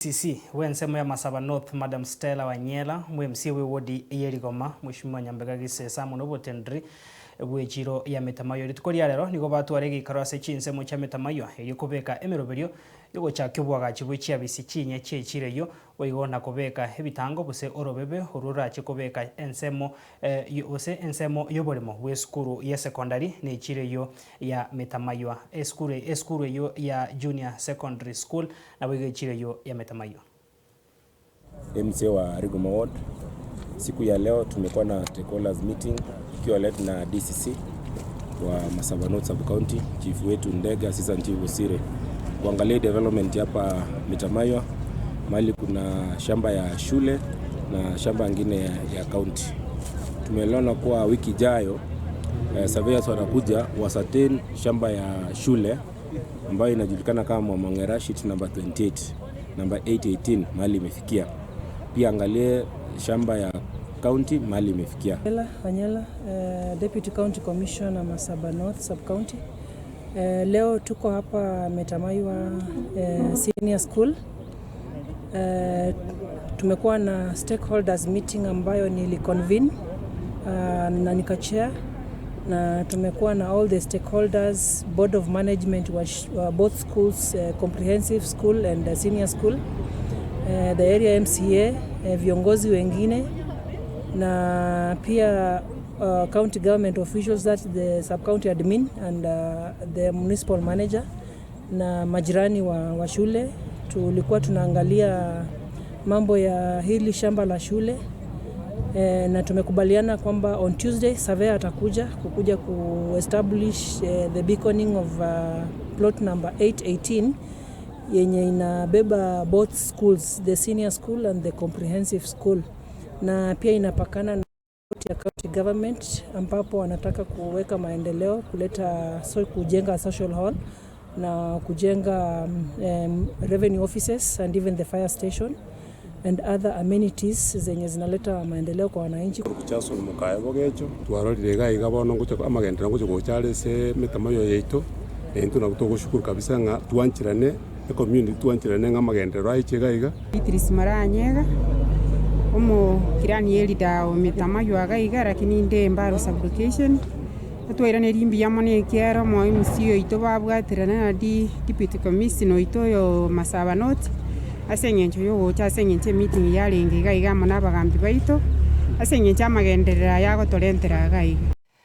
DCC bw'ensemo ya Masaba North Madam Stella Wanyela, omo-MCA bw'ewodi ye Rigoma Mweshimiwa Nyambega Gisesa amo nobotendri bw'echiro ya Metamaywa. Rituko ria rero nigo batwara egeikaro ase chinsemo chia Metamaywa erio kobeka emeroberio yogochakia oboagachi bwe chiabisi chinyia chi'echiro eyio boigo na kobeka ebitango gose orobebe orwo rorache kobeka ensemo gose ensemo y'oboremo bw'esukuru y'esekondari na echiro eyio ya Metamaywa. Esukuru esukuru eyio ya Junior Secondary School naboigo echiro eyio ya Metamaywa. MCA wa Rigoma Ward. Siku ya leo tumekuwa na stakeholders meeting ikiwa led na DCC wa Masaba North Sub County, chief wetu Ndege, Assistant Chief Usire, kuangalia development hapa Metamaywa, mahali kuna shamba ya shule na shamba ingine ya county. Tumeelewana kuwa wiki ijayo surveyors watakuja wa-ascertain shamba ya shule ambayo inajulikana kama Mwamongera sheet number 28 number 818 mahali imefikia. Pia angalie shamba ya county mahali imefikia. Wanyela, Deputy County Commissioner, Masaba North Sub County. Leo tuko hapa Metamaywa Senior School. Tumekuwa na stakeholders meeting ambayo niliconvene na nikachair, na tumekuwa na all the stakeholders, board of management wa both schools, comprehensive school and senior school, the area MCA, viongozi wengine na pia county government officials, that the sub county admin and the municipal manager na majirani wa shule. Tulikuwa tunaangalia mambo ya hili shamba la shule na tumekubaliana kwamba on Tuesday surveyor atakuja kukuja ku establish the beaconing of plot number 818 yenye inabeba both schools, the senior school and the comprehensive school, na pia inapakana na ya county government ambapo wanataka kuweka maendeleo, kuleta so, kujenga social hall na kujenga revenue offices and even the fire station and other amenities zenye zinaleta maendeleo kwa wananchi. Kuchaso mukae bogecho twarorire iga iga bono ngocha amagendero ngocha gochare ase Metamaywa yaito naintwe nabo togoshukuru kabisa ng'a twancherane ecommunity, twancherane ng'a amagenderero aiche iga iga. Beatrice Maranyega, omokirani elder o Metamaywa iga iga, lakini inde Mbaro sub-location. Etwairaneri mbuya mono ekiagera omo MC oito babwaterana na deputy commissioner oito oyo Masaba North ase eng'encho yogocha, ase eng'encho emeeting yarenge iga iga amo na abagambi baito ase eng'encho amagenderero aya agotorentera iga iga.